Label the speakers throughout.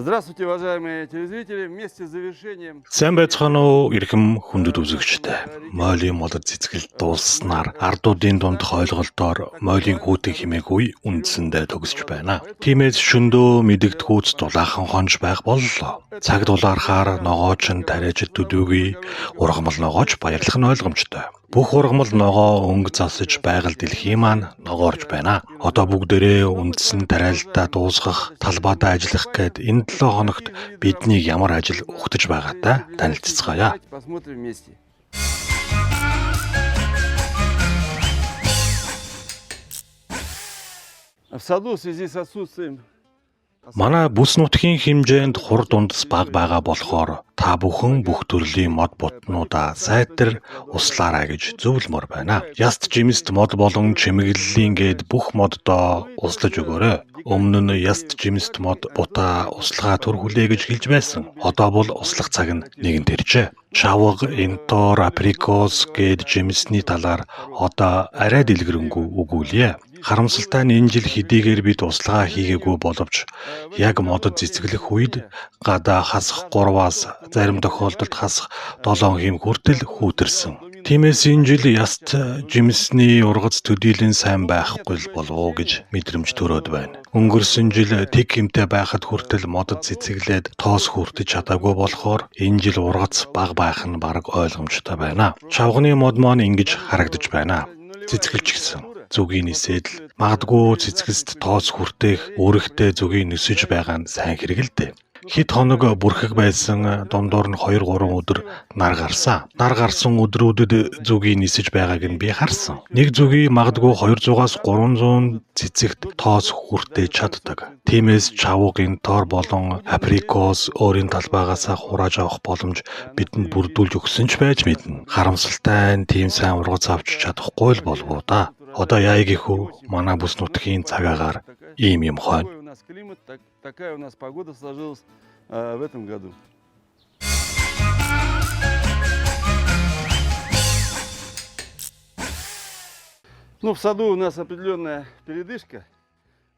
Speaker 1: Здравствуйте, уважаемые телезрители. Вместе с завершением
Speaker 2: Сайн байцгаана уу, эрхэм хүндэт үзэгчдээ. Мойлын молод цэцгэлд дууссанаар ардуудын дундх ойлголтоор мойлын хүүтэн хэмээх үе үндсэндээ төгсөж байна. Тиймээс шөндөө мэдэгдэхүүц дулаахан хонж байх боллоо. Цаг дулаархаар ногооч нь тариачид төдийгүй, ургамал ногооч баярлах нь ойлгомжтой. Бүх ургамал ногоо өнгө засаж байгаль дэлхий маань ногоорж байна. Одоо бүгдээрээ үндсэн тариалтаа дуусгах, талбайдаа ажиллах гээд энэ 7 хоногт биднийг ямар ажил өгтөж байгаатай танилцацгаая.
Speaker 1: Давайте посмотрим вместе. В саду в связи с отсутствием
Speaker 2: Манай бүс нутгийн хэмжээнд хур дундас бага байгаа болохоор та бүхэн бүх төрлийн мод бутнуудаа сайтар услаарай гэж зөвлөмөр байна. Яст жимст мод болон чимэглэлийн гээд бүх моддоо услаж өгөөрэй. Өмнө нь яст жимст мод бутаа услахаа түр хүлээ гэж хэлж байсан. Одоо бол услах цаг нь нэгэнт иржээ. Чавга, энтор, априкос гээд жимсний талаар одоо арай дэлгэрэнгүй өгүүлье. Харамсалтай нь энэ жил хэдийгээр бид услага хийгээгүй боловч яг модод цэцэглэх үед гадаа хасах 3-аас зарим тохиолдолд хасах 7 хэм хүртэл хүүтэрсэн. Тиймээс энэ жил яст жимсний ургац төдийлөн сайн байхгүй л болов уу гэж мэдрэмж төрөөд байна. Өнгөрсөн жил тэг хэмтэй байхад хүртэл модод цэцэглээд тоос хүртэж чадаагүй болохоор энэ жил ургац бага байх нь бараг ойлгомжтой байна. Чавганы мод маань ингэж харагдаж байна. Цэцгэлж гисэн зүгийн нисээд л магадгүй цэцгэлст тоос хүртэх үүрэгтэй зүгийн нисэж байгаа нь сайн хэрэг л дээ. Хэд хоног бүрхэг байсан дундуур нь 2 3 өдөр нар гарсан. Нар гарсан өдрүүдэд зүгийн нисэж байгааг нь би харсан. Нэг зүгийн магадгүй 200-аас 300 цэцэгт тоос хүртэж чаддаг. Тиймээс чавга, энтор болон априкос өөрийн талбайгаасаа хурааж авах боломж бидэнд бүрдүүлж өгсөн ч байж мэднэ. Харамсалтай нь тийм сайн ургац авч чадахгүй л болов уу да. Одоо яа гэх вэ? Манай бүс нутгийн цаг агаар ийм юм хойно.
Speaker 1: Такой у нас климат, такая у нас погода сложилась в этом году. Ну, в саду у нас определенная передышка.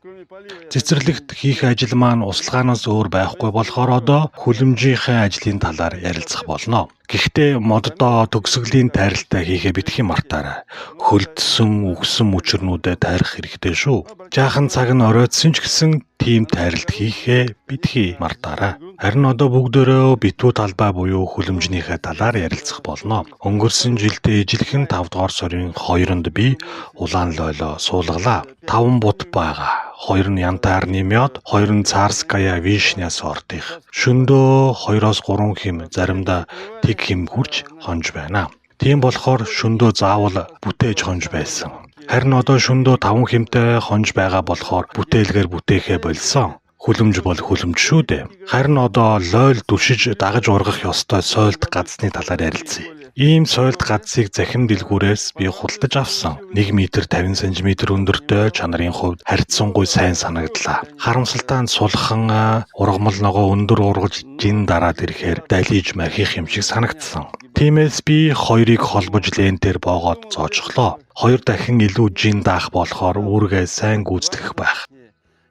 Speaker 1: Кроме полива, я
Speaker 2: Цэцэрлэгт хийх ажил маань услагаанаас өөр байхгүй болохоор одоо хүлэмжийнхээ ажлын талаар ярилцах болно. Гэхдээ моддоо төгсгөлийн тайралтаа хийхээ битгий мартаарай. Хөлдсөн, үхсэн мөчөрнүүдэд тайрах хэрэгтэй шүү. Жаахан цаг нь оройтсон ч гэсэн тийм тайралт хийхээ битгий мартаарай. Харин одоо бүгдээрээ битүү талбай буюу хүлэмжнийхээ талаар ярилцах болно. Өнгөрсөн жилдээ ижилхэн 5 дугаар сарын 2-нд би улаан лойлоо суулгалаа. 5 бут байгаа. 2 нь янтарны мёд, 2 нь царская вишня сортых. Шөндөө 2-оос 3 хэм, заримдаа тэг хэм хүрч хонж байна. Тийм болохоор шөндөө заавал бүтээж хонж байсан. Харин одоо шөндөө 5 хэмтэй хонж байгаа болохоор бүтээлгээр бүтээхээ болсон. Хүлэмж бол хүлэмж шүү дээ. Харин одоо лойл дүшиж дагаж ургах ёстой сойлт газсны талаар ярилцъя. Ийм сойлт газсыг захим дэлгүүрээс би худалдаж авсан. 1 м 50 см өндөртэй чанарын хувьд харьцангуй сайн санагдлаа. Харамсалтай нь сулхан ургамал ногоо өндөр ургаж жин дараад ирэхээр далиж махих юм шиг санагдсан. Тиймээс би хоёрыг холбож лентээр боогоод зоожглоо. 2 дахин илүү жин даах болохоор үүргээ сайн гүйцэтгэх байх.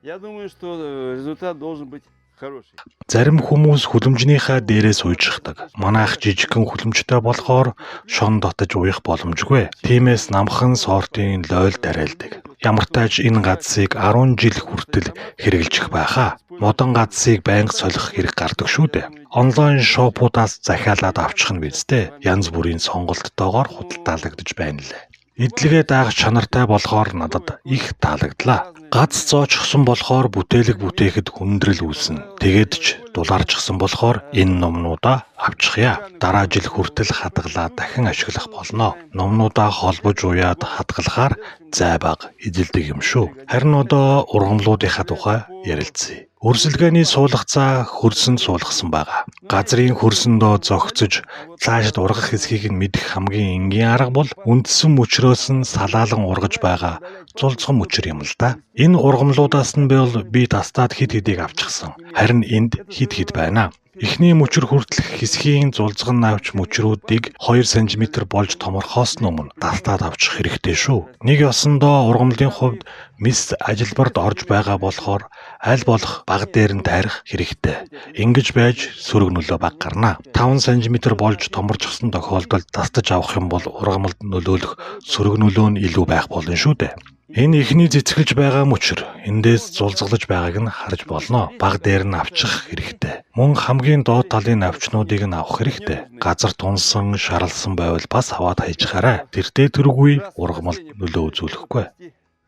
Speaker 1: Я думаю, что результат должен быть хороший.
Speaker 2: Зарим хүмүүс хүлэмжнийхээ дээрээс уйждаг. Манайх жижигхэн хүлэмжтэй болохоор шон дотож уях боломжгүй. Тиймээс намхан сортын лойл тариалдаг. Ямартай ч энэ газсыг 10 жил хүртэл хэрэглэжих байхаа. Модон газсыг байнга солих хэрэг гардаг шүү дээ. Онлайн шопуудаас захиалаад авчих нь биз дээ. Янз бүрийн сонголттойгоор худалдаалагдаж байна лээ. Эдлэгээ даах чанартай болохоор надад их таалагдлаа. Гац зоочсон болохоор бүтээлэг бүтээхэд хүндрэл үүснэ. Тэгээд ч дулаарчсан болохоор энэ номнуудаа авчихъя. Дараа жил хүртэл хадгалаад дахин ашиглах болно. Номнуудаа холбож уяад хадгалахаар зай бага эзэлдэг юм шүү. Харин одоо ургамлуудынхаа тухай ярилцъя. Өрсөлгээний суулгацаа хөрсөнд суулгасан байгаа. Газрын хөрсөндөө зогцож цаашид ургах хэсгийг нь мэдэх хамгийн энгийн арга бол үндсэн мөчрөөс нь салаалан ургаж байгаа зулцхан мөчр юм л да. Энэ ургамлуудаас нь бол би тастаад хэд хэдийг авчихсан. Харин энд хэд хэд байна. Эхний мөчөр хүртэлх хэсгийн зулзган навч мөчрүүдийг 2 см болж томорхоос өмнө дастаад авчих хэрэгтэй шүү. Нэг ёсондоо ургамлын хувьд мис ажилбарт орж байгаа болохоор аль болох бага дээр нь тайрах хэрэгтэй. Ингэж байж сөрөг нөлөө бага гарна. 5 см болж томорчихсон тохиолдолд дастаж авах юм бол ургамалд нөлөөлөх сөрөг нөлөө нь илүү байх болно шүү дээ. Энэ эхний цэцгэлж байгаа мөчөр эндээс зулзгалж байгааг нь харж болно. Баг дээр нь авчих хэрэгтэй. Мөн хамгийн доод талын навчнуудыг нь авах хэрэгтэй. Газар тунсан, шаралсан байвал бас аваад хайжхаарай. Тэртээ тэргүй ургамалд нөлөө үзүүлэхгүй.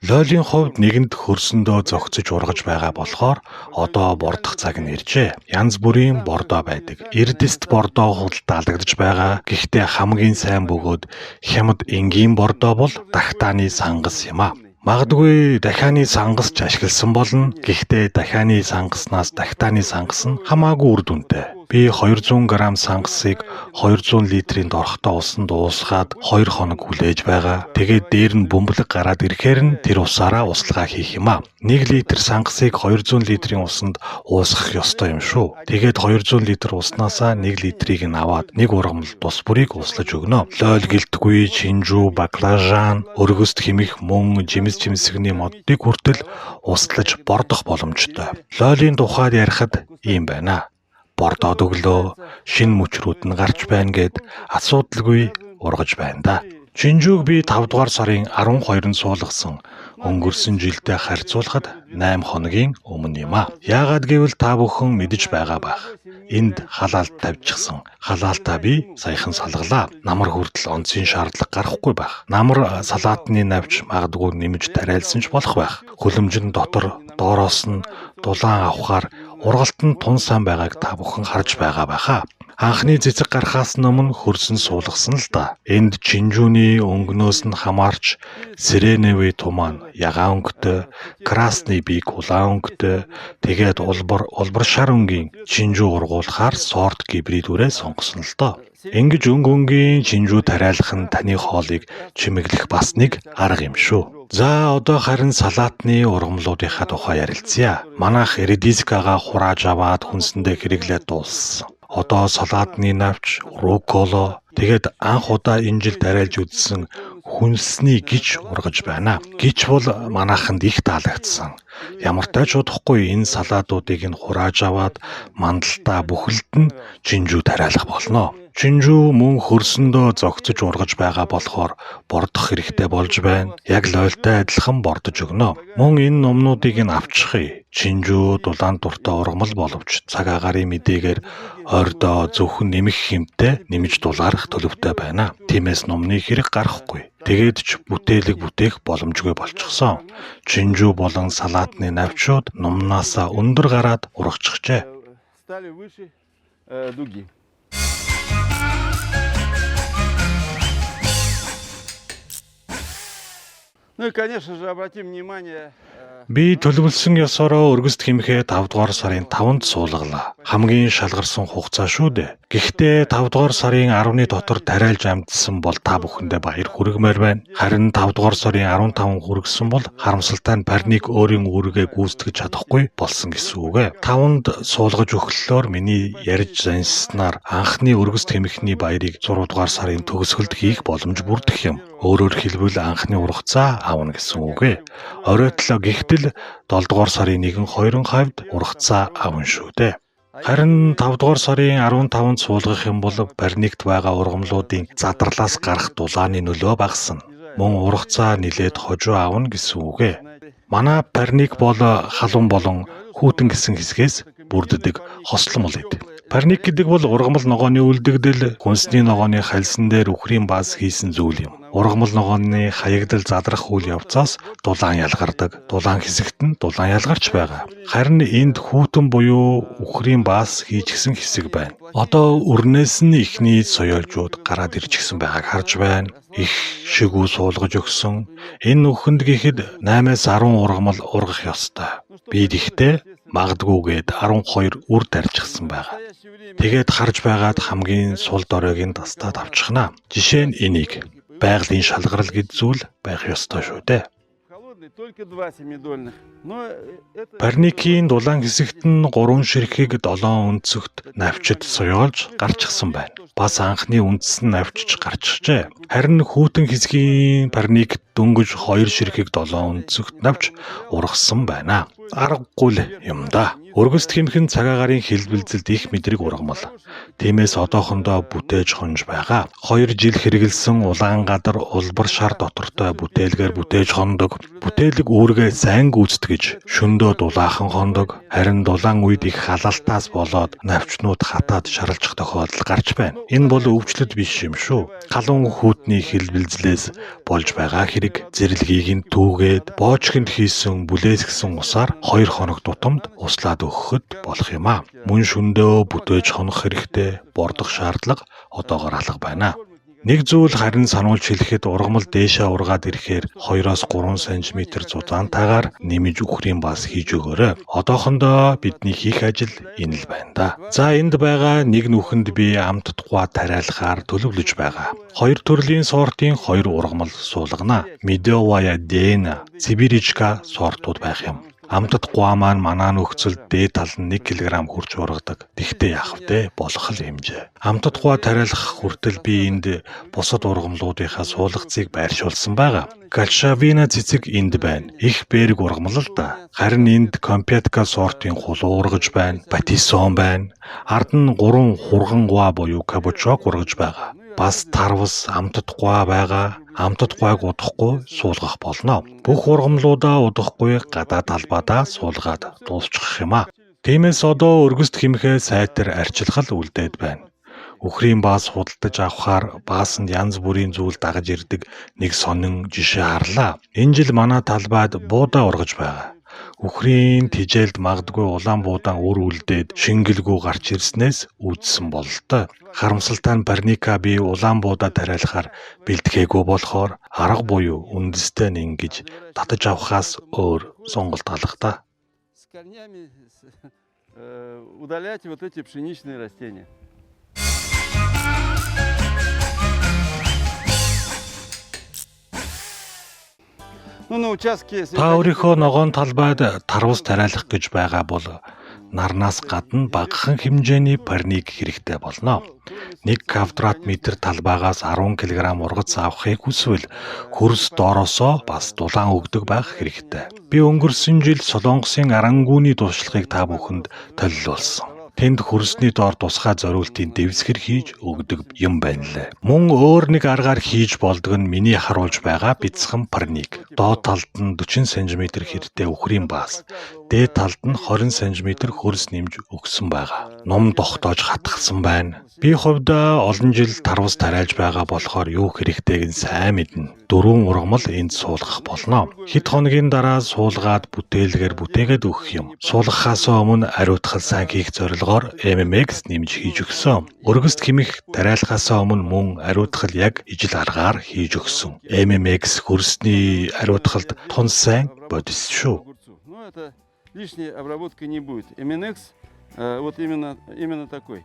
Speaker 2: Лойлын хувьд нэгэнд хөрсөндөө зөгцөж ургаж байгаа болохоор одоо бордох цаг нь иржээ. Янз бүрийн бордоо байдаг. Эрдэст бордоо худалдаалагдаж байгаа. Гэхдээ хамгийн сайн бөгөөд хямд энгийн бордоо бол дахтааны сангас юм а. Магадгүй дахианы сангас ч ашигласан болно. Гэхдээ дахианы сангаснаас дахтааны сангас нь хамаагүй үр дүнтэй. Би 200 г сангасыг 200 литрийн дорхтой усанд уусгаад 2 хоног хүлээж байгаа. Тэгээд дээр нь бөмбөлөг гараад ирэхээр нь тэр усаараа услага хийх юм а. 1 литр сангасыг 200 литрийн усанд уусгах ёстой юм шүү. Тэгээд 200 литр уснаасаа 1 литрийг нь аваад нэг ургамал тус бүрийг услаж өгнө. Лойл гэлтгүй, чинжүү, баклажан, өргөст хэмих мөн жимс жимсгний модыг хүртэл услаж бордох боломжтой. Лойлын тухайд ярихад ийм байна. Бордоод өглөө шинэ мөчрүүд нь гарч байна гэд асуудалгүй ургаж байна да. Чинжүүг би 5 дугаар сарын 12-нд суулгасан. Өнгөрсөн жилдээ харьцуулахад 8 хоногийн өмнө юм а. Яагаад гэвэл та бүхэн мэдэж байгаа байх. Энд халаалт тавьчихсан. Халаалтаа би саяхан салгалаа. Намар хүртэл онцын шаардлага гарахгүй байх. Намар салаатны навч магадгүй нэмж тариалсан ч болох байх. Хөлөмжин дотор доороос нь дулаан авахаар ургалт нь тун сайн байгааг та бүхэн харж байгаа байхаа. Анхны цэцэг гарахаас өмнө хөрсөн суулгасан л да. Энд чинжүүний өнгнөөс нь хамаарч сиреневый туман ягаан өнгөтэй, красный бик улаан өнгөтэй, тэгээд улбар шар өнгийн чинжүү ургуулахаар сорт гибрид үрээ сонгосон л доо. Ингэж өнгө өнгийн чинжүү тариалах нь таны хоолыг чимэглэх бас нэг арга юм шүү. За одоо харин салаатны ургамлуудынхаа тухай ярилцъя. Манайх редискагаа хурааж аваад хүнсэндээ хэрэглээд дууссан. Одоо салаатны навч, руколо, тэгээд анх удаа энэ жил тариалж үзсэн хүнсний гिच ургаж байна. Гिच бол манайханд их таалагдсан. Ямартай ч удахгүй энэ салаатуудыг нь хурааж аваад мандалтаа бүхэлд нь чинжүү тариалах болно. Чинжүү мөн хөрсөндөө зөгцөж ургаж байгаа болохоор бордох хэрэгтэй болж байна. Яг лойлтой адилхан бордож өгнө. Мөн энэ номнуудыг нь авчихъя. Чинжүү дулаан дуртай ургамал боловч цаг агаарын мэдээгээр ойрдоо зөвхөн нэмэх хэмтэй нэмж дулаарах төлөвтэй байна. Тиймээс номны хэрэг гарахгүй. Тэгээд ч бүтээлэг бүтээх боломжгүй болчихсон. Чинжүү болон салаатны навчууд номноосоо өндөр гараад урагчихжээ.
Speaker 1: Стали выше дуги. Ну и, конечно же, обратим внимание.
Speaker 2: Би төлөвлөсөн ёсороо өргөст хэмхээ 5 дугаар сарын 5-нд суулгалаа. Хамгийн шалгарсан хугацаа шүү дээ. Гэхдээ 5 дугаар сарын 10-ны дотор тариалж амжсан бол та бүхэндээ баяр хүргэмээр байна. Харин 5 дугаар сарын 15 хүргэсэн бол харамсалтай нь парник өөрийн үүргээ гүйцэтгэж чадахгүй болсон гэсэн үг ээ. 5-нд суулгаж өгөхлөөр миний ярьж заншсанаар анхны өргөст хэмхний баярыг 6 дугаар сарын төгсгөлд хийх боломж бүрдэх юм. Өөрөөр хэлбэл анхны ургацаа авна гэсэн үг ээ. Оройтлоо гэхтэл 7 дугаар сарын 1-2 хавьд ургацаа авна шүү дээ. Харин 5 дугаар сарын 15-нд суулгах юм бол парникт байгаа ургамлуудын задарлаас гарах дулааны нөлөө багасна. Мөн ургацаа нилээд хожуу авна гэсэн үг ээ. Манай парник бол халуун болон хүйтэн гэсэн хэсгээс бүрддэг хосломол эд. Парник гэдэг бол ургамал ногооны үлдэгдэл, хүнсний ногооны хальсан дээр үхрийн баас хийсэн зүйл юм. Ургамал ногооны хаягдал задрах үйл явцаас дулаан ялгардаг. Дулаан хэсэгт нь дулаан ялгарч байгаа. Харин энд хүйтэн буюу үхрийн баас хийчихсэн хэсэг байна. Одоо өрнөөс нь эхний соёолжууд гараад ирчихсэн байгааг харж байна. Их шигүү суулгаж өгсөн. Энэ нүхэнд гэхэд 8-аас 10 ургамал ургах ёстой. Би тэгтээ магадгүйгээд 12 үр тарьчихсан байгаа. Тэгээд харж байгаад хамгийн сул доройг нь дастаад авчихна. Жишээ нь энийг байгалийн шалгарал гэд зүйл байх ёстой шүү дээ.
Speaker 1: Только два семидольных. Но это
Speaker 2: Парникийн дулаан хэсэгт нь 3 ширхэг 7 өнцөгт навчид соёолж гарчихсан байна. Бас анхны үндэс нь навчиж гарчжээ. Харин хүйтэн хэсгийн парникт дөнгөж 2 ширхэг 7 өнцөгт навч ургасан байна. Аргагүй л юм да. Өргөст хэмхэн цаг агаарын хэлбэлзэлд их мэдрэг ургамал. Тиймээс одоохондоо бүтээж хонж байгаа. 2 жил хэрэгэлсэн улаан гадар улбар шар дотортой бүтээлгээр бүтээж хондог. Бүтээлэг үүргээ сайн гүйцэтгэж шөндөө дулаахан хондог. Харин дулаан үед их халаалтаас болоод навчнууд хатаад шарлчих тохиолдол гарч байна. Энэ бол өвчлөлт биш юм шүү. Халуун хүйтний хэлбэлзлээс болж байгаа хэрэг. Зэрлэгийг нь түүгээд боочхинд хийсэн бүлээсгсэн усаар 2 хоног тутамд услаад өгөхөд болох юм аа. Мөн шөндөө бүтээж хонох хэрэгтэй бордох шаардлага одоогоор алга байна. Нэг зүйл харин сануулж хэлэхэд ургамал дээшээ ургаад ирэхээр 2-3 см зузаантайгаар нэмж үхрийн бас хийж өгөөрэй. Одоохондоо бидний хийх ажил энэ л байна да. За энд байгаа нэг нүхэнд би амт тугай тариалахаар төлөвлөж байгаа. 2 төрлийн сортын 2 ургамал суулгана. Медовая Дена, Сибиричка сортууд байх юм. Амтд гуа маань манай нөхцөлд дээд тал нь 1 кг хүрч ургадаг. Тэгтээ яах вэ? Болох л хэмжээ. Амтд гуа тариалах хүртэл би энд бусад ургамлуудынхаа суулгацыг байршуулсан байгаа. Гальшавина цэцэг энд байна. Их бэрэг ургамал л да. Харин энд Компетка сортын хулуу ургаж байна. Патисон байна. Ард нь 3 хурган гуа буюу кабучок ургаж байгаа. Бас тарвас, амтд гуа байгаа. Амтд гуайг удахгүй суулгах болно. Бүх ургамлуудаа удахгүй гадаа талбайдаа суулгаад дуусчих юм аа. Тиймээс одоо өргөст хэмхээ сайтар арчилгал үлдээд байна. Үхрийн баас худалдаж авахаар баасанд янз бүрийн зүйл дагаж ирдэг нэг сонин жишээ харлаа. Энэ жил манай талбайд буудаа ургаж байгаа. Үхрийн тижээлд магадгүй улаан буудаан үр үлдээд шингэлгүй гарч ирснээс үүдсэн бололтой. Харамсалтай нь парника би улаан буудаа тариалахаар бэлтгээгүү болохоор арга буюу үндэстэй нь ингэж татаж авахаас өөр сонголт алга та.
Speaker 1: С корнями удалять вот эти пшеничные растения. Ну, на участке
Speaker 2: Та өөрийнхөө ногоон талбайд тарвас тариалах гэж байгаа бол нарнаас гадна багахан хэмжээний парник хэрэгтэй болно. 1 квадрат метр талбайгаас 10 кг ургац авахыг хүсвэл хөрс доороосоо бас дулаан өгдөг байх хэрэгтэй. Би өнгөрсөн жил Солонгосын Арангууны туршлагыг та бүхэнд төлөвлөсөн. Тэнд хөрсний доор тусгай зориултын дэвсгэр хийж өгдөг юм байна лээ. Мөн өөр нэг аргаар хийж болдог нь миний харуулж байгаа бяцхан парник. Доод талд нь 40 см хэртэй үхрийн баас, дээд талд нь 20 см хөрс нэмж өгсөн байгаа. Ном тогтоож хатгсан байна. Би хувьдаа олон жил тарвас тариалж байгаа болохоор юу хэрэгтэйг нь сайн мэднэ. 4 ургамал энд суулгах болно. Хэд хоногийн дараа суулгаад бүтээлгээр бүтээгээд өгөх юм. Суулгахаас өмнө ариутгал сайн хийх зорилгоор MMX нэмж хийж өгсөн. Өргөст хэмих тариалахаас өмнө мөн ариутгал яг ижил аргаар хийж өгсөн. MMX хөрсний ариутгалд тун сайн бодис шүү.
Speaker 1: Ну, это лишней обработки не будет. MNX вот именно такой.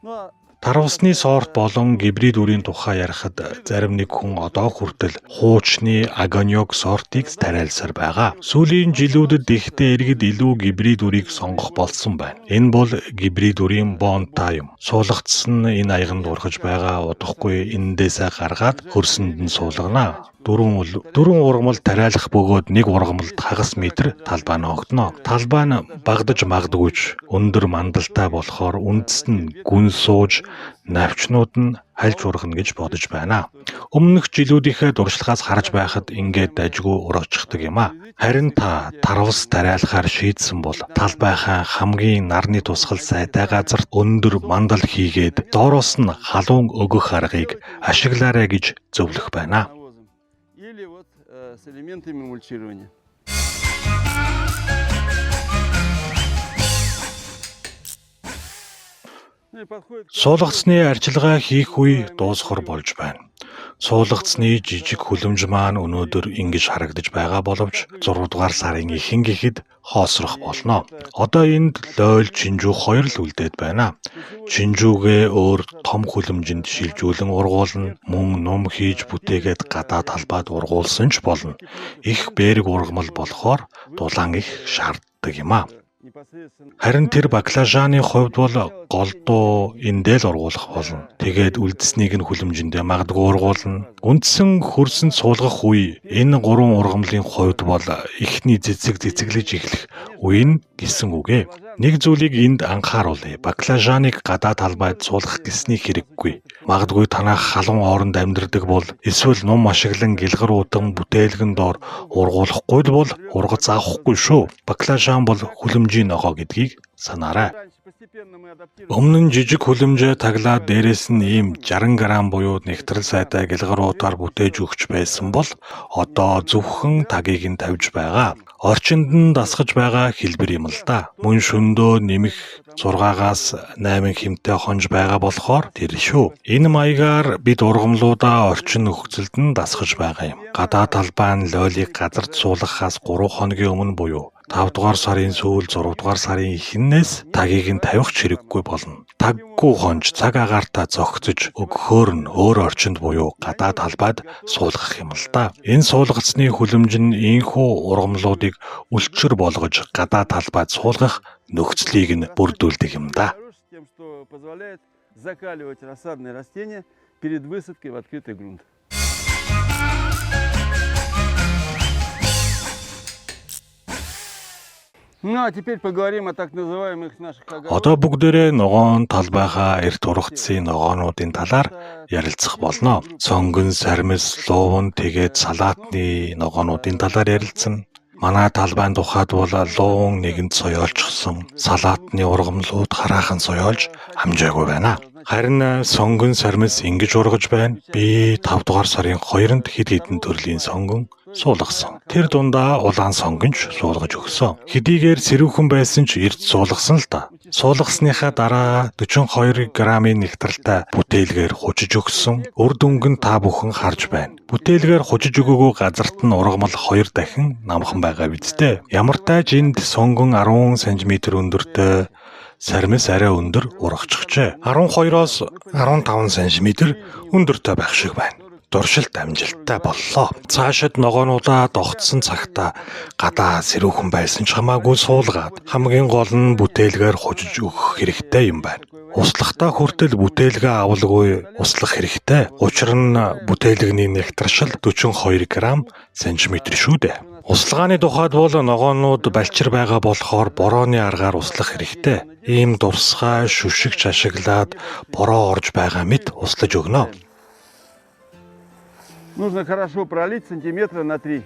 Speaker 1: Ну, а
Speaker 2: Тарвасны сорт болон гибрид үрийн тухай ярихад зарим нэг хүн одоо хүртэл хуучны агоньок сортыг тариалсаар байгаа. Сүүлийн жилүүдэд ихтэй иргэд илүү гибрид үрийг сонгох болсон байна. Энэ бол гибрид үрийн бонта юм. Суулгацсан нь энэ аяганд ургаж байгаа удахгүй эндээсээ гаргаад хөрсөнд нь суулгана. Дөрвөн ургамал тариалах бөгөөд нэг ургамалд хагас метр талбай ногдоно. Талбай нь багдаж магадгүй ч өндөр мандалтай болохоор үндэс нь гүн сууж навчнууд нь хальж ургана гэж бодож байна. Өмнөх жилүүдийнхээ туршлагаас харж байхад ингээд дажгүй ургажчихдаг юм а. Харин та тарвас тариалахаар шийдсэн бол талбайхаа хамгийн нарны тусгал сайтай газарт өндөр мандал хийгээд доороос нь халуун өгөх аргыг ашиглаарай гэж зөвлөх байна.
Speaker 1: Или вот с элементами мульчирования.
Speaker 2: Суулгацны арчилгаа хийх үе дуусахар болж байна. Суулгацны жижиг хүлэмж маань өнөөдөр ингэж харагдаж байгаа боловч 6 дугаар сарын ихэнх гэхэд хоосрох болно. Одоо энд лойл, чинжүү хоёр л үлдээд байна. Чинжүүгээ өөр том хүлэмжинд шилжүүлэн ургуулна. Мөн нум хийж бүтээгээд гадаа талбайд ургуулсан ч болно. Их бэрэг ургамал болохоор дулаан их шаарддаг юм аа. Харин тэр баклажаны хувьд бол голдуу эндээ л ургуулах болно. Тэгээд үлдсэнийг нь хүлэмжиндээ магадгүй ургуулна. Үндсэн хөрсөнд суулгах үе энэ гурван ургамлын хувьд бол эхний цэцэг цэцэглэж эхлэх үе нь гэсэн үг ээ. Нэг зүйлийг энд анхааруулъя. Баклажаныг гадаа талбайд суулгах гэсний хэрэггүй. Магадгүй танах халуун оронд амьдардаг бол эсвэл нум ашиглан гэлгэр удам бүтээлгэн доор ургуулахгүй л бол ургац авахгүй шүү. Баклажан бол хүлэмжийн ногоо гэдгийг санаарай. Өмнө нь жижиг хүлэмжээ таглаад дээрээс нь ийм 60 грамм буюу нэгтрэл сайтай гэлгэр уутаар бүтээж өгч байсан бол одоо зөвхөн тагийг нь тавьж байгаа. Орчинд нь дасгаж байгаа хэлбэр юм л да. Мөн шөндөө нэмэх 6-аас 8 хэмтэй хонж байгаа болохоор тэр шүү. Энэ маягаар бид ургамлуудаа орчин нөхцөлд нь дасгаж байгаа юм. Гадаа талбай нь лойлыг газарт суулгахаас 3 хоногийн өмнө буюу 5 дугаар сарын сүүл 6 дугаар сарын эхнээс тагийг нь тавих ч хэрэггүй болно. Таггүй хонж цаг агаарта зогцож өгөхөөр нь өөр орчинд буюу гадаа талбайд суулгах юм л да. Энэ суулгацны хүлэмж нь ийнхүү ургамлуудыг үлчир болгож гадаа талбайд суулгах нөхцөлийг нь бүрдүүлдэг юм да.
Speaker 1: Тем, что позволяет закаливать рассадные растения перед высадкой в открытый грунт. Ну а теперь поговорим о так называемых наших огородах.
Speaker 2: Одоо бүгдээрээ ногоон талбайхаа эрт ургацын ногоонуудын талаар ярилцах болно. Сонгон, сармис, лууван, тэгээд салаатны ногоонуудын талаар ярилцсан. Манай талбайн тухайд бол лууван нэгэнд соёолчихсон, салаатны ургамлууд хараахан соёолж амжаагүй байна. Харин сонгон, сармис ингэж ургаж байна. Би 5 дугаар сарын 2-нд хэд хэдэн төрлийн сонгон суулгасан. Тэр дундаа улаан сонгонч суулгаж өгсөн. Хэдийгээр сэрүүхэн байсан ч эрт суулгасан л да. Суулгасныхаа дараа 42 граммын нэгтрэлтэй бүтээлгээр хужиж өгсөн. Үр дүнг нь та бүхэн харж байна. Бүтээлгээр хужиж өгөөгүй газарт нь ургамал 2 дахин намхан байгаа биз дээ. Ямар тааж энд сонгон 10 см өндөртэй, сармис арай өндөр ургачихжээ. 12-оос 15 см өндөртэй байх шиг байна. Дуршилт амжилттай боллоо. Цаашид ногоонуудаа догтсон цагта гадаа сэрүүхэн байсан ч хамаагүй суулгаад хамгийн гол нь бүтээлгээр хужиж өгөх хэрэгтэй юм байна. Услахтаа хүртэл бүтээлгээ авалгүй услах хэрэгтэй. Учир нь бүтээлгэний нэгтршил 42 грамм сантиметр шүү дээ. Услагааны тухайд бол ногоонууд балчир байгаа болохоор борооны аргаар услах хэрэгтэй. Ийм дурсгай шүшигч ашиглаад бороо орж байгаа мэт услаж өгнө.
Speaker 1: Нужно хорошо пролить сантиметра на 3.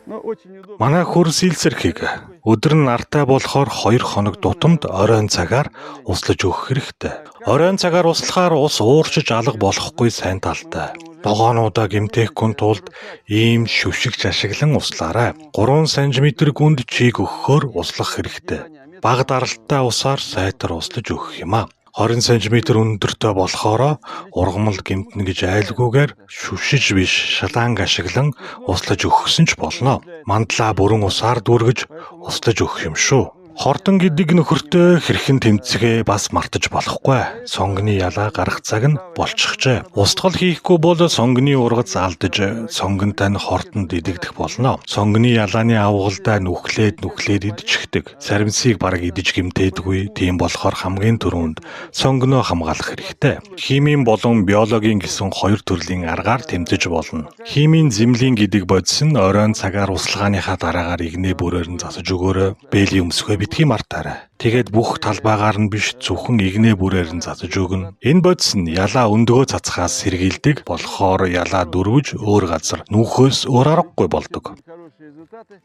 Speaker 1: Но очень удобно.
Speaker 2: Манай хөрс илсэрхийг өдөр нь нартай болохоор 2 хоног тутамд оройн цагаар услаж өгөх хэрэгтэй. Оройн цагаар услахаар ус уурчиж алга болохгүй сайн талтай. Ногоонуудаа гэмтээхгүй тулд ийм шүшигч ашиглан услаарай. 3 см гүнд чийг өгөхөөр услах хэрэгтэй. Бага даралттай усаар сайтар услаж өгөх юм а. 20 см өндөртэй болохоор ургамал гэмтэнэ гэж айлгүйгээр шүшиж биш шаланг ашиглан услаж өгсөн ч болно. Мандлаа бүрэн усаар дүүргэж услаж өгөх юм шүү. Хордон гэдэг нөхөртэй хэрхэн тэмцэхээ бас мартаж болохгүй. Сонгоны ялаа гарах цаг нь болчихжээ. Устгал хийхгүй бол сонгоны ургац алдаж сонгонтой нь хордонд идэгдэх болно. Сонгоны ялааны авгалдаа нүхлээд идчихдэг. Саримсыг бараг идэж гэмтээдгүй. Тийм болохоор хамгийн түрүүнд сонгоноо хамгаалах хэрэгтэй. Химийн болон биологийн гэсэн хоёр төрлийн аргаар тэмцэж болно. Химийн зэмлийн гэдэг бодис нь оройн цагаар услгааныхаа дараагаар игнэ бүрээр нь засаж өгөөрэй. Бэлийн өмсгөө битгий мартаарай. Тэгээд бүх талбайгаар нь биш зөвхөн игнэ бүрээр нь засаж өгнө. Энэ бодис нь ялаа өндгөө цацхаас сэргийлдэг болохоор ялаа дөрвөж өөр газар нүүхөөс өөр аргагүй болдог.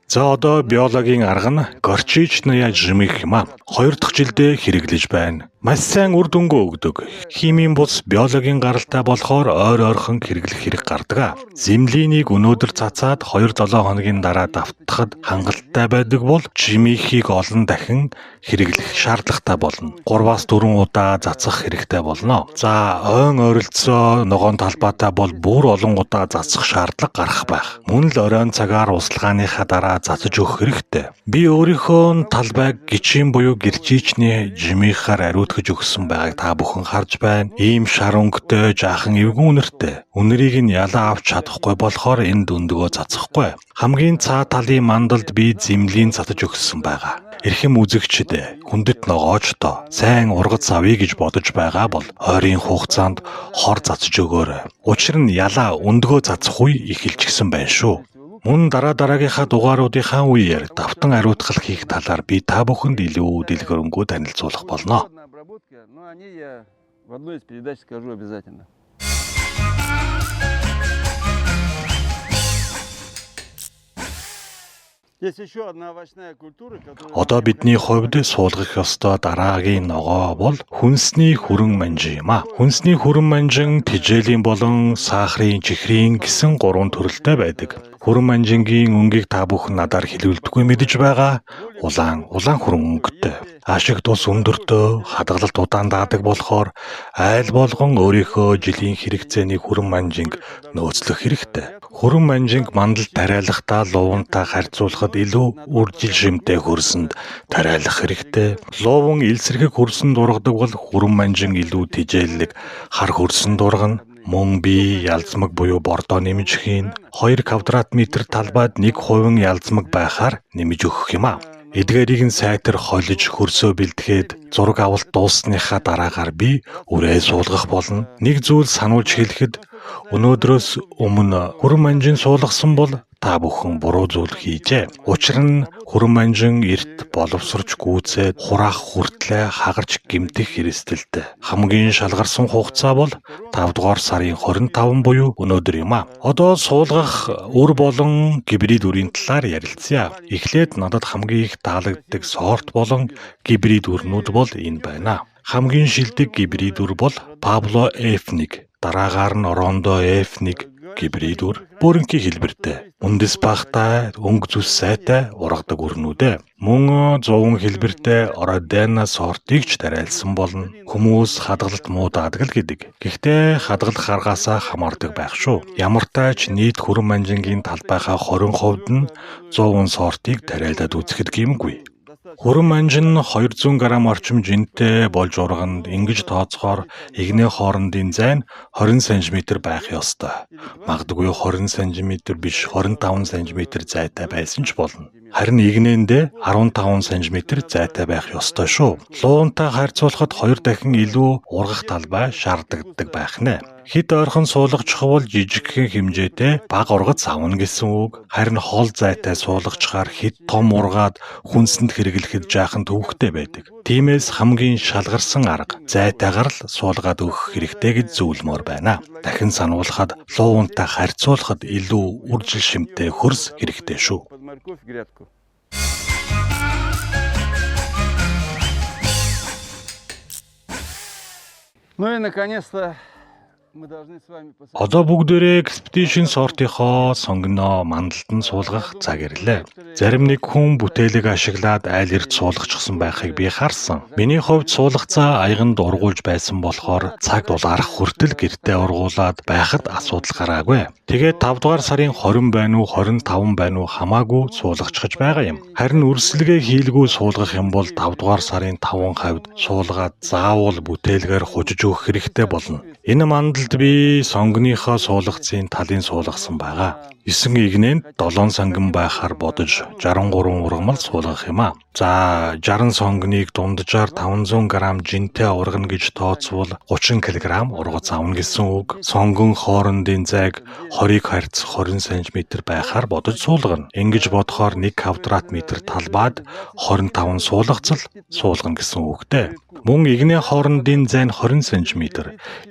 Speaker 2: За одоо биологийн арга нь горчичная жмых юм а. 2 дахь жилдээ хэрэглэж байна. Маш сайн үр дүнгээ өгдөг. Химийн бус биологийн гаралтай болохоор ойр ойрхон хэрэглэх хэрэг гардаг. Землинийг өнөөдөр цацаад 2-7 хоногийн дараа давтахад хангалттай байдаг бол жимийнхийг олон дахин хэрэглэх шаардлагатай болно. 3-4 удаа цацах хэрэгтэй болно. За, ойн ойролцоо ногоон талбайтай бол бүр олон удаа цацах шаардлага гарах байх. Мөн л оройн цагаар услгааныхаа дараа цацаж өгөх хэрэгтэй. Би өөрийнхөө талбайг гिचийн буюу гэрчичний жимийнхаар ариутгаж өгсөн байгааг та бүхэн харж байна. Ийм шар өнгөтэй, жаахан эвгүн үнэртэй. Үнэрийг нь ялаа авч чадахгүй болохоор энэ дүндгөө цацахгүй. Хамгийн цаа талын мандалд би зэмлийн цатаж өгсөн байгаа. Эрхэм үзэгчид, хүндэт ногоочдоо сайн ургац авъя гэж бодож байгаа бол ойрын хугацаанд хор цацаж өгөөрэй. Учир нь ялаа өндгөө цацах үе эхэлчихсэн байна шүү. Мөн дараа дараагийнхаа дугааруудынхаа үеэр давтан ариутгал хийх талаар би та бүхэнд илүү дэлгэрэнгүй танилцуулах болно.
Speaker 1: Но о ней я в одной из передач скажу обязательно. Есть еще одна овощная культура, которую...
Speaker 2: Одоо бидний хувьд суулгах ёстой дараагийн ногоо бол хүнсний хүрэн манжин юм а. Хүнсний хүрэн манжин тижээлийн болон сахарын чихрийн гэсэн гурван төрөлтэй байдаг. Хүрэн манжингийн өнгийг та бүхэн надаар хэлүүлдэггүй мэдэж байгаа. Улаан улаан хүрэн өнгөтэй. Ашиг тус өндөртөө хадгалалт удаан даадаг болохоор айл болгон өөрийнхөө жилийн хэрэгцээний хүрэн манжинг нөөцлөх хэрэгтэй. Хүрэн манжинг мандал тариалахдаа луувантай харьцуулахад илүү үржил шимтэй хөрсөнд тариалах хэрэгтэй. Лууван илсэрхэг хөрсөнд ургадаг бол хүрэн манжин илүү тижээлэг хар хөрсөнд ургана. Мөн би ялзмаг буюу бордоо нэмж хийн. 2 квадрат метр талбайд 1% ялзмаг байхаар нэмж өгөх юм а. Эдгээрийг нь сайтар холиж хөрсөө бэлтгэхэд зураг авалт дууссаныхаа дараагаар би үрээ суулгах болно. Нэг зүйл сануулж хэлэхэд өнөөдрөөс өмнө хүрэн манжин суулгасан бол та бүхэн буруу зүйл хийжээ. Учир нь хүрэн манжин эрт боловсрч гүйцээд хураах хүртлээ хагарч гэмтэх эрсдэлтэй. Хамгийн шалгарсан хугацаа бол 5 дугаар сарын 25 буюу өнөөдөр юм а. Одоо суулгах үр болон гибрид үрийн талаар ярилцъя. Эхлээд надад хамгийн их таалагддаг сорт болон гибрид үрнүүд бол энэ байна. Хамгийн шилдэг гибрид үр бол Pablo F1, дараагаар нь Rondo F1 гибрид үр бүрэнхий хэлбэртэй. Үндэс багтай, өнгө зүс сайтай ургадаг үрнүүд. Мөн 100 хэлбэртэй Orodena сортыг ч тариалсан болно. Хүмүүс хадгалалт муу даадаг л гэдэг. Гэхдээ хадгалах аргаасаа хамаардаг байх шүү. Ямартай ч нийт хүрэн манжингийн талбайхаа 20% нь 100 сортыг тариалаад үзэхэд гэмгүй. Хүрэн манжин 200 г орчим жинтэй болж урганд ингэж тооцохоор эгнээ хоорондын зай нь 20 см байх ёстой. Магадгүй 20 см биш 25 см зайтай байсан ч болно. Харин эгнээндээ 15 см зайтай байх ёстой шүү. Луунтай харьцуулахад 2 дахин илүү ургах талбай шаардлагатай байх нэ. Хэд ойрхон суулгачихвал жижигхэн хэмжээтэй бага ургац авна гэсэн үг. Харин хол зайтай суулгачихаар хэд том ургаад хүнсэнд хэрэглэхэд жаахан төвөгтэй байдаг. Тиймээс хамгийн шалгарсан арга зайтайгаар л суулгаад өгөх хэрэгтэй гэж зөвлөмөр байна. Дахин сануулхад луунтай харьцуулахад илүү үржил шимтэй хөрс хэрэгтэй шүү.
Speaker 1: Под морковь грядку. Ну и наконец-то мы должны с вами посмотреть.
Speaker 2: Одоо бүгдээрээ Expedition сортынхоо сонгоноо мандалд нь суулгах цаг ирлээ. Зарим нэг хүн бүтээлэг ашиглаад айл эрт суулгачихсан байхыг би харсан. Миний хувьд суулгацаа аяганд ургуулж байсан болохоор цаг дулаарах хүртэл гэртээ ургуулад байхад асуудал гараагүй. Тэгээд 5 дугаар сарын 20 байна уу 25 байна уу хамаагүй суулгачихж байгаа юм. Харин үрсэлгээ хийлгүй суулгах юм бол 5 дугаар сарын 5 хавьд суулгаад заавал бүтээлгээр хужиж өгөх хэрэгтэй болно. Энэ мандалд би сонгоныхоо суулгацын талын суулгасан байгаа. 9 эгнээнд 7 сонгон байхаар бодож 63 ургамал суулгах юм а. За 60 сонгоныг дунджаар 500 г жинтэй ургана гэж тооцвол 30 кг ургац авна гэсэн үг. Сонгон хоорондын зайг 20-ыг харьцах 20 см байхаар бодож суулгана. Ингэж бодохоор 1 квадрат метр талбайд 25 суулгацал суулгана гэсэн үгтэй. Мөн эгнээ хоорондын зай нь 20 см,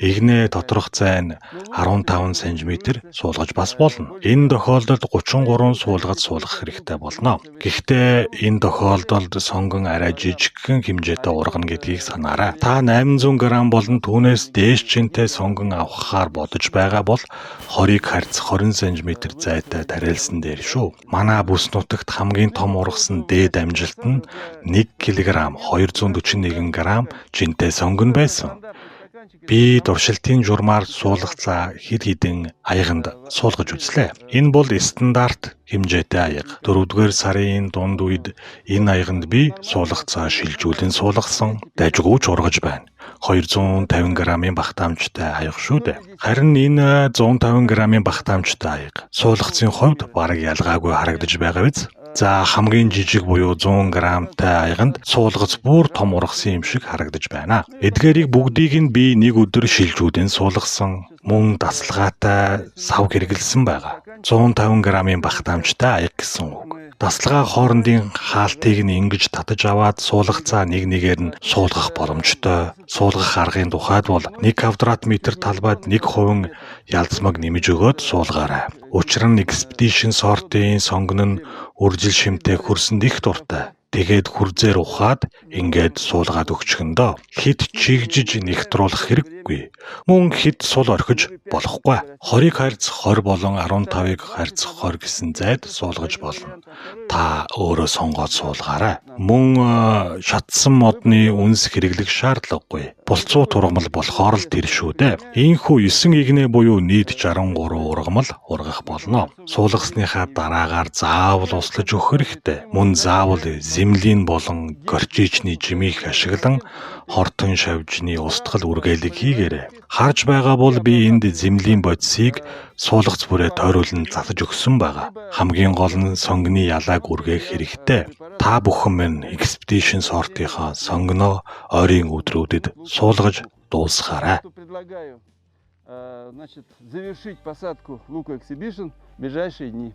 Speaker 2: эгнээ доторх зай нь 15 см суулгаж бас болно. Энэ Энэ тохиолдолд 33 суулгац суулгах хэрэгтэй болно. Гэхдээ энэ тохиолдолд сонгон арай жижигхэн хэмжээтэй ургана гэдгийг санаарай. Та 800 г болон түүнээс дээш жинтэй сонгон авахаар бодож байгаа бол 20-ыг харьцах 20 см зайтай тариалсан дээр шүү. Манай бүс нутагт хамгийн том ургасан дээд амжилт нь 1 кг 241 г жинтэй сонгон байсан. Би туршилтын журмаар суулгацаа хэд хэдэн аяганд суулгаж үзлээ. Энэ бол стандарт хэмжээтэй аяга. 4-р сарын дунд үед энэ аяганд би суулгацаа шилжүүлэн суулгасан, дажгүй ч ургаж байна. 250 грамын багтаамжтай аяга шүү дээ. Харин энэ 150 грамын багтаамжтай аяга суулгацын хувьд бараг ялгаагүй харагдаж байгаа биз? За, хамгийн жижиг буюу 100 грамтай аяганд суулгац бүр том ургасан юм шиг харагдаж байна. Эдгээрийг бүгдийг нь би нэг өдөр шилжүүлэн суулгасан, мөн дасалгаатай сав хэрэглэсэн байгаа. 150 грамын багтаамжтай аяг гэсэн үг. Дасалгаа хоорондын хаалтыг нь ингэж татаж аваад суулгацаа нэг нэгээр нь суулгах боломжтой. Суулгах аргын тухайд бол 1 квадрат метр талбайд 1% ялзмаг нэмж өгөөд суулгаарай. Учир нь Expedition сортын сонгон нь үржил шимтэй хөрсөнд их дуртай. Тэгээд хүрзээр ухаад ингээд суулгаад өгчих нь доо. Хэд чигжиж нэгтруулах хэрэггүй. Мөн хэд сул орхиж болохгүй. 20-ыг харьцах 20 болон 15-ыг харьцах 20 гэсэн зайд суулгаж болно. Та өөрөө сонгоод суулгаарай. Мөн шатсан модны үнс хэрэглэх шаардлагагүй. Булцуу тургамал болохоор л тэр шүү дээ. Ийхүү 9 игнэ буюу нийт 63 ургамал ургах болно. Суулгасныхаа дараагаар заавал услаж өгөх хэрэгтэй. Мөн заавал землийн болон горчичны жимийг ашиглан хортон шавжны устгал үргэлэг хийгээрэй. Харж байгаа бол би энд землийн бодисыг суулгац бүрээ тойруулан засаж өгсөн байгаа. Хамгийн гол нь сонгоны ялааг үргээх хэрэгтэй. Та бүхэн минь Expedition сортынхаа сонгоноо ойрын өдрүүдэд суулгаж дуусгаарай.
Speaker 1: Предлагаю, значит, завершить посадку лука Exhibition в ближайшие дни.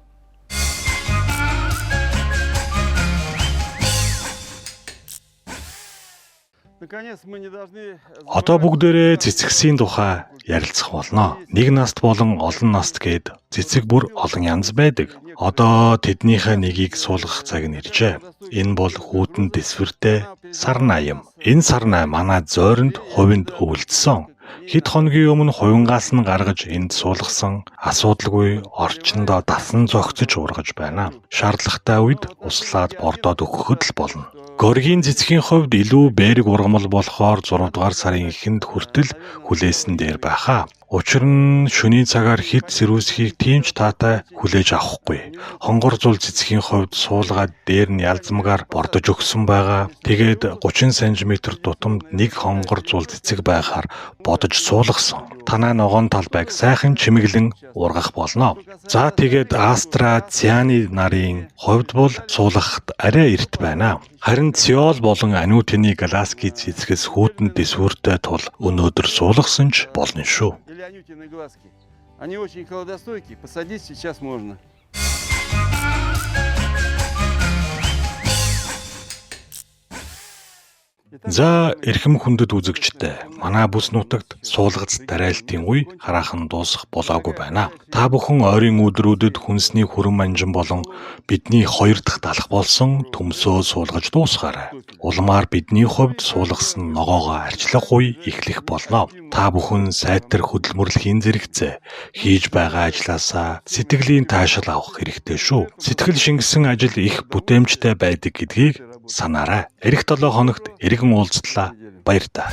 Speaker 1: Наконец, мы не должны
Speaker 2: Одоо бүгдээрээ цэцгсийн тухай ярилцах болно. Нэг наст болон олон наст гээд цэцэг бүр олон янз байдаг. Одоо тэднийхээ нэгийг суулгах цаг нь иржээ. Энэ бол хүйтэн дэсвэртэй сарнай юм. Энэ сарнай манай зойронд хувинд өвөлдсөн. Хэд хоногийн өмнө хувингаас нь гаргаж энд суулгасан, асуудалгүй орчиндоо дасан зохицож ургаж байна. Шаардлагатай үед услаад бордоод өгөхөд л болно. Горгийн цэцгийн хувьд илүү бэрэг ургамал болохоор 6 дугаар сарын эхэнд хүртэл хүлээсэн дээр байхаа. Учир нь шөнийн цагаар хэд сэрүүсхийг тийм ч таатай хүлээж авахгүй. Хонгор зул цэцгийн хувьд суулгаад дээр нь ялзмагаар бордож өгсөн байгаа. Тэгээд 30 см тутамд нэг хонгор зул цэцэг байхаар бодож суулгасан. Танай ногоон талбайг сайхан чимэглэн ургах болно. За, тэгээд Астра Цианы нарын хувьд бол суулгахад арай эрт байна. Харин Циол болон Анютины Галаски цэцгээс хүйтэн дэсвүртэй тул өнөөдөр суулгасан ч болно шүү.
Speaker 1: Или анютины глазки. Они очень холодостойкие, посадить сейчас можно.
Speaker 2: За, эрхэм хүндэт үзэгчдээ, манай бүс нутагт суулгац тариалтын үе хараахан дуусах болоогүй байна. Та бүхэн ойрын өдрүүдэд хүнсний хүрэн манжин болон бидний хоёр дахь талх болсон төмсөө суулгаж дуусгаарай. Улмаар бидний хувьд суулгасан ногоогоо арчлах үе эхлэх болно. Та бүхэн сайтар хөдөлмөрлөхийн зэрэгцээ хийж байгаа ажлаасаа сэтгэлийн таашаал авах хэрэгтэй шүү. Сэтгэл шингэсэн ажил их бүтээмжтэй байдаг гэдгийг санаарай. Ирэх 7 хоногт эргэн уулзтлаа. Баяртай.